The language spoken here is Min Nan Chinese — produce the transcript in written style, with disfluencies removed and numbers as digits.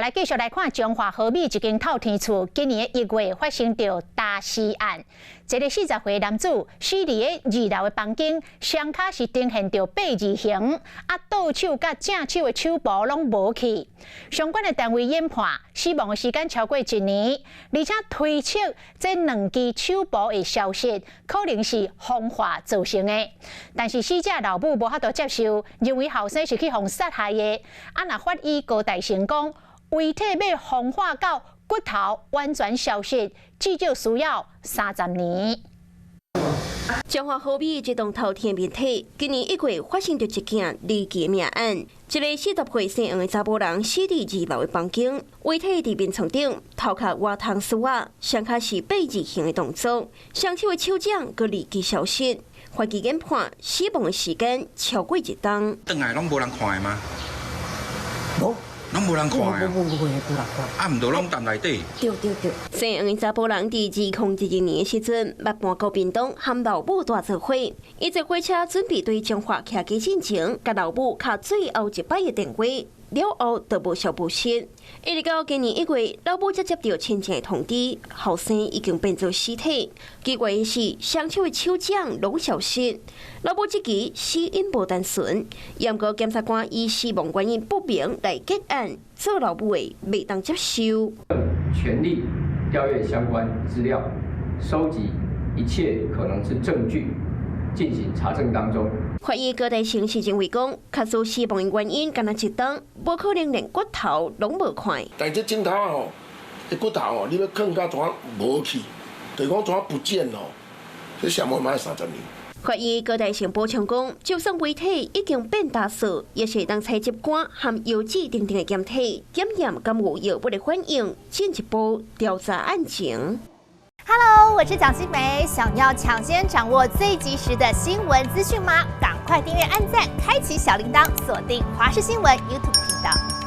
來繼續來看彰化和美一間透天厝，今年1月發生著打死案。一个40歲男子死佇咧二樓的房間，雙跤是呈現著八字形，啊，倒手佮正手的手部攏無去。相關的單位研判，死亡的時間超過一年，而且推測這兩支手部會消失，可能是風化造成的。但是死者老母無法度接受，認為後生是去予殺害的。啊，若法醫高大成講，遺體欲風化到骨頭完全消失，至少需要30年。彰化和美這棟透天面體，今年1月發生著一件離奇命案。一个40歲姓黃的查埔人死佇二樓的房間，遺體佇眠床頂，頭殼倚窗梳仔，雙跤是八字形的動作，雙手的手掌閣離奇消失。法醫研判，死亡的時間超過一冬。轉來攏無人看的嗎？無。攏無人看的。無無無無無人看。啊，毋著攏踮內底。對對對。姓黃的查埔人佇2012年的時陣，捌搬到屏東和老母蹛做伙。伊坐火車準備對彰化徛機進前，共老母敲最後一擺的電話，了後就無消無息。一直到今年1月，老母才接著親情的通知，後生已經變做屍體。奇怪的是，雙手的手掌攏消失。老母這期死因無單純，毋過檢察官以死亡原因不明來結案，做老母的袂當接受。全力調閱相關資料，收集一切可能之證據，進行查證當中。法醫高大成是認為講，確實死亡的原因干焦一冬，無可能連骨頭攏無看。但這鏡頭吼，這骨頭吼，你欲囥到怎無去，就是講怎不見吼，這啥物嘛愛30年。法醫高大成補充講，就算遺體已經變焦色，也是會當採集肝和油脂等等的檢體，檢驗敢有藥物的反應，進一步調查案情。 Hello，我是蔣新梅，想要搶先掌握最及時的新聞資訊嗎？趕快訂閱、按讚、開啟小鈴鐺，鎖定華視新聞 YouTube 頻道。